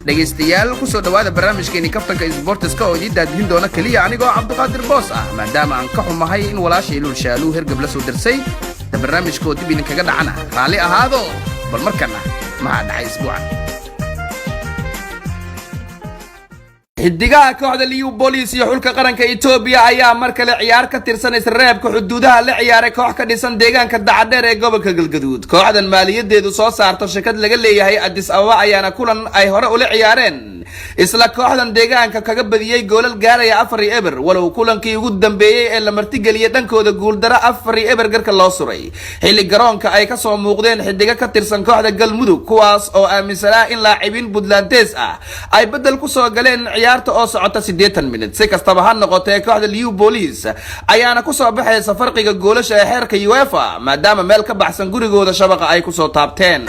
Dhegaystayaal, kusoo dhowaada barnaamijkeeni Kaftanka Isboortiska oo idiin daadihin doona keliya anigoo Cabdiqaadir Boos ah, maadaama aan ka xumahay in walaashay Luul Shaaluu hergab la soo dirsay. Da barnaamijkoo dib idinkaga dhacana raalli ahaado. Bal markana, maxaa dhacay isbuucan? Xidigaha kooxda Liu Bolis iyo xulka qaranka Etoobiya ayaa mar kale ciyaar ka tirsanaysa reebka xuduudaha la ciyaaray koox ka dhisan deegaanka Dacadheer ee gobolka Galgaduud. Kooxdan maaliyadeedu soo saarto shirkad laga leeyahay Addis Ababa ayaana kulan ay hore ula ciyaareen isla kooxdan deegaanka kaga badiyey goolal gaaraya 4-0, walow kulankii ugu dambeeyey ee la martigeliyey dhankooda guuldaro 4-0 garka loo suray, xilli garoonka ay kasoo muuqdeen xidigo ka tirsan kooxda Galmudug, kuwaas oo aaminsanaa in laacibiin Puntlandes ah ay bedel kusoo galeen ciyaarta oo socota 80 minute. Si kastaba ha noqotee, kooxda Liu Police ayaana kusoo baxaysa farqiga goolasha ee xeerka UEFA, maadaama meel ka baxsan gurigooda shabaqa ay kusoo taabteen.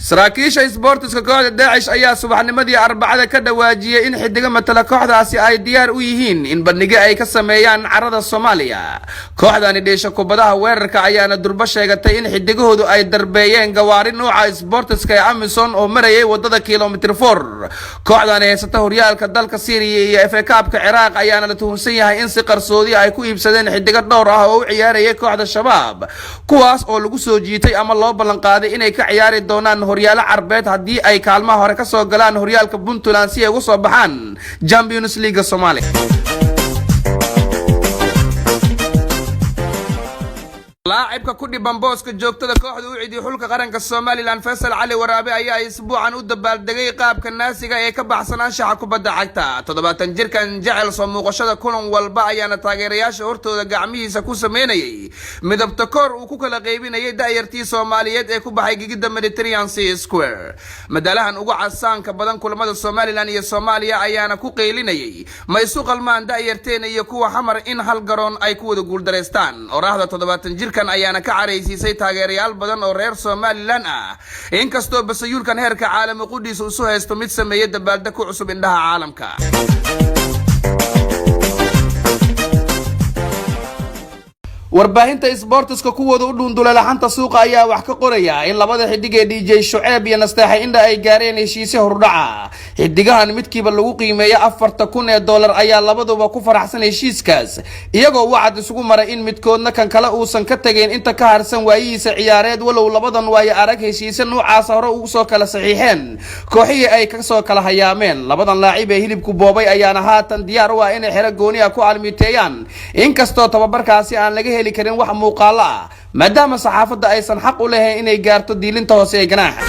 Saraakiisha isboortiska kooxda Daacish ayaa subaxnimadii Arbacada ka dhawaajiyey in xidigo matala kooxdaasi ay diyaar u yihiin in bandhigyo ay ka sameeyaan carada Soomaaliya. Kooxdani dheesha kubadaha weerarka ayaana durbo sheegatay in xidigahoodu ay darbeeyeen gawaari nuuca isboortiska ee Amison oo marayay wadada Kilometer 4. Kooxdani haysata horyaalka dalka Syriya iyo FA Cup-ka Ciraaq ayaana la tuhunsan yahay in si qarsoodi ay ku iibsadeen xidigo dhowr ah oo u ciyaarayay kooxda Shabaab, kuwaas oo lagu soo jiitay ama loo ballanqaaday inay ka ciyaari doonaan horyaalo Carbeed haddii ay kaalmaha hore ka soo galaan horyaalka Puntland si ay uga soo baxaan Champions League Soomaaliya. Laacibka ku dhiban booska joogtada kooxda u cidiy xulka qaranka Somaliland, Faysal Cali Waraabe, ayaa isbuucan u dabaaldegay qaabka naasiga ee ka baxsan anshaxa kubadda cagta. 70 jirkan jecel soo muuqashada kulan walba ayaana taageerayaasha hortooda gacmihiisa ku sameynayay midabta koor uu ku kala qaybinayay da'yartii Soomaaliyeed ee ku baxay gigida Mediterranean Sea Square. Madaalahan ugu casaanka badan kulamada Somaliland iyo Soomaaliya ayaana ku qeylinayay: "Ma isu qalmaan da'yarteena iyo kuwa Xamar in hal garoon ay ku wada guuldaraystaan?" Oraahda 70 jirkan ayaana ka caraysiisay taageerayaal badan oo reer Somaliland ah, inkastoo basayuulkan heerka caalami qudhiisa isu haysto mid sameeyey dabaaldeg ku cusub indhaha caalamka. Warbaahinta isboortiska kuwooda u dhuunduleela xanta suuqa ayaa wax ka qoraya in labada xidig ee DJ Shuceeb iyo Nasteexa Indha ay gaareen heshiisyo hordhaca. Xidigahan midkiiba lagu qiimeeyo $4,000 ayaa labaduba ku faraxsan heshiiskaas, iyagoo wacad isugu maray in midkoodna kan kale uusan ka tegayn inta ka harsan waayihiisa ciyaareed, walow labadan waayo arag heshiisyo noocaasa hore ugu soo kala saxiixeen kooxihii ay kasoo kala hayaameen. Labadan laacib ee hilibku boobay ayaana haatan diyaar u ah inay xero gooni ah ku almiiteeyaan, inkastoo tababarkaasi aan laga heli karin wax muuqaalo ah, maadaama saxaafadda aysan xaq u lahayn inay gaarto diilinta hoose ee ganaaxa.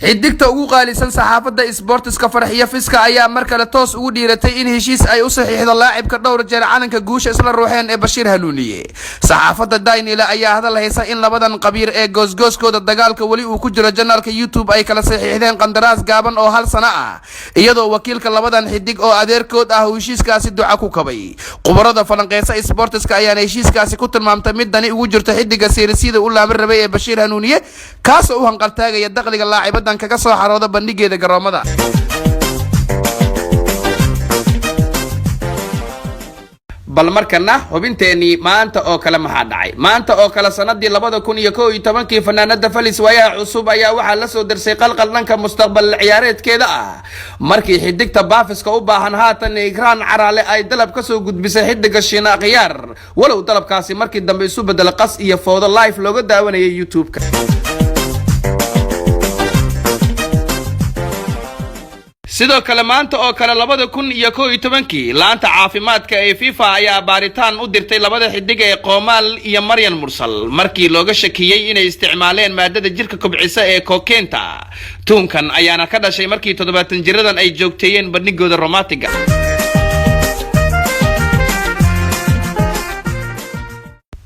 Xidigta ugu qaalisan saxaafadda isboortiska, Farxiyo Fiska, ayaa mar kale toos ugu dhiiratay in heshiis ay u saxiixdo laacibka dhowr jeer calanka guusha isla ruuxeen ee Bashiir Hanuuniye. Saxaafadda Daynile ayaa hadal haysa in labadan qabiir ee goosgooskooda dagaalka weli uu ku jiro janaalka YouTube ay kala saxiixdeen qandaraas gaaban oo hal sano ah, iyadoo wakiilka labadan xidig oo adeerkood ah uu heshiiskaasi duca ku kabay. Khubarada falanqeysa isboortiska ayaana heshiiskaasi ku tilmaamtay mid dani ugu jirto xidiga seerisida u laaban rabay ee Bashiir Hanuuniye, kaasoo u hanqaltaagaya dakhliga laacibadan kaga soo xarooda bandhigeeda garoomada. Bal markana xubinteenii Maanta oo kale maxaa dhacay. Maanta oo kale sanadii 2011-kii, fanaanada Falis Waayaha Cusub ayaa waxaa la soo darsay qalqal dhanka mustaqbal ciyaareedkeeda ah, markii xidigta baafiska u baahan haatan Ikraan Caraale ay dalab kasoo gudbisay xidiga Shiina Khiyaar, walow dalabkaasi markii dambe isu bedela qas iyo foodo live looga daawanayay YouTube-ka. Sidoo kale, maanta oo kale 2011-kii, laanta caafimaadka ee FIFA ayaa baaritaan u dirtay labada xidig ee Qoomaal iyo Maryan Mursal, markii looga shakiyey inay isticmaaleen maadada jirka kobcisa ee kokeenta. Tuunkan ayaana ka dhashay markii 70 jiradan ay joogteeyeen bandhigooda romantiga.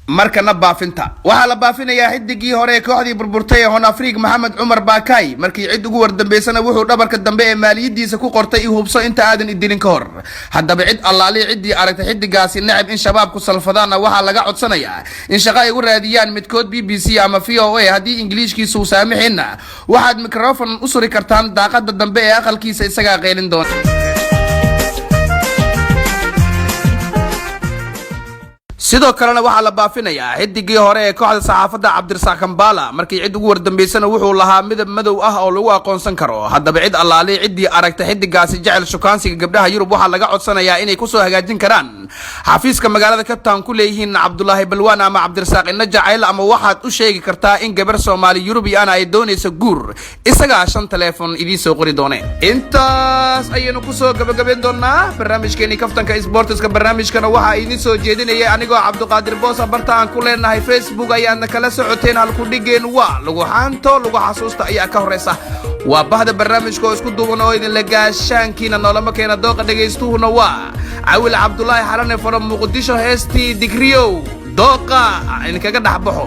Markana baafinta. Waxaa la baafinayaa xidigii hore ee kooxdii burburtay ee Hon Afriig, Maxamed Cumar Baakay. Markii cid ugu wardambeysana wuxuu dhabarka dambe ee maaliyadiisa ku qortay: "I hubso inta aadan idilin ka hor." Haddaba cid allaali ciddii aragtay xidigaasi necab in Shabaabku salfadaanna waxaa laga codsanayaa in shaqo ay u raadiyaan midkood BBC ama VOA. Haddii Ingiliishkiisa uu saamixinna, waxaad microfon u suri kartaan daaqada dambe ee aqalkiisa, isagaa qeylin doona. Sidoo kalena waxaa la baafinayaa xidigii hore ee kooxda Saxaafadda, Cabdirasaaq Kambala. Markii cid ugu wardambeysana wuxuu lahaa midab madow ah oo lagu aqoonsan karo. Haddaba cid allaali ciddii aragta xidigaasi jecel shukaansiga gabdhaha Yurub waxaa laga codsanayaa inay kusoo hagaajin karaan xafiiska magaalada Cape Town ku leeyihiin Cabdulaahi Balwaan ama Cabdirasaaq Ina Jacayl, ama waxaad u sheegi kartaa in gabar Soomaali Yurubiana ay doonaysa guur. Isagaa shan teleefon idiin soo qori doone. Intaas ayaynu kusoo gabagabayn doonaa barnaamijkeeni Kaftanka Sportiska. Barnaamijkana waxaa idiin soo jeedinayay anigoo Cabdiqaadir Boosa. Barta aan ku leenahay Facebook ayaadna kala socoteen. Halkudhigeen waa "Lagu xaanto lagu xasuusta ayaa ka horeysa". Waa bahda barnaamijka oo isku duuban oo idinla gaashaankiina noolama keena. Dooqa dhegaystuhuna waa Cawil Cabdulaahi Xalane from Muqdisho. Heestii Digriyow dooqa idinkaga dhex baxo.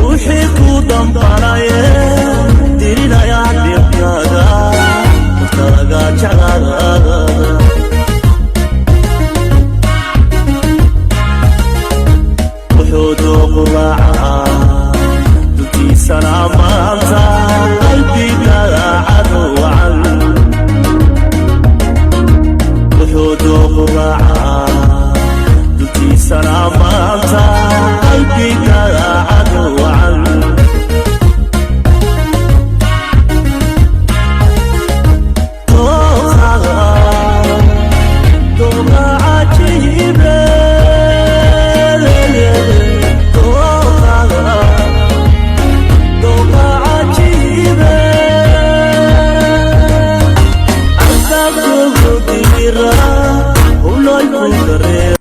Wixii ku damqanaye dirinaya dhibkaaga dadkaaga jeclaada. Wuxuu dooqu raacaa dultiisana maanta qalbiga cadowacan. Wuxuu dooqu raacaa.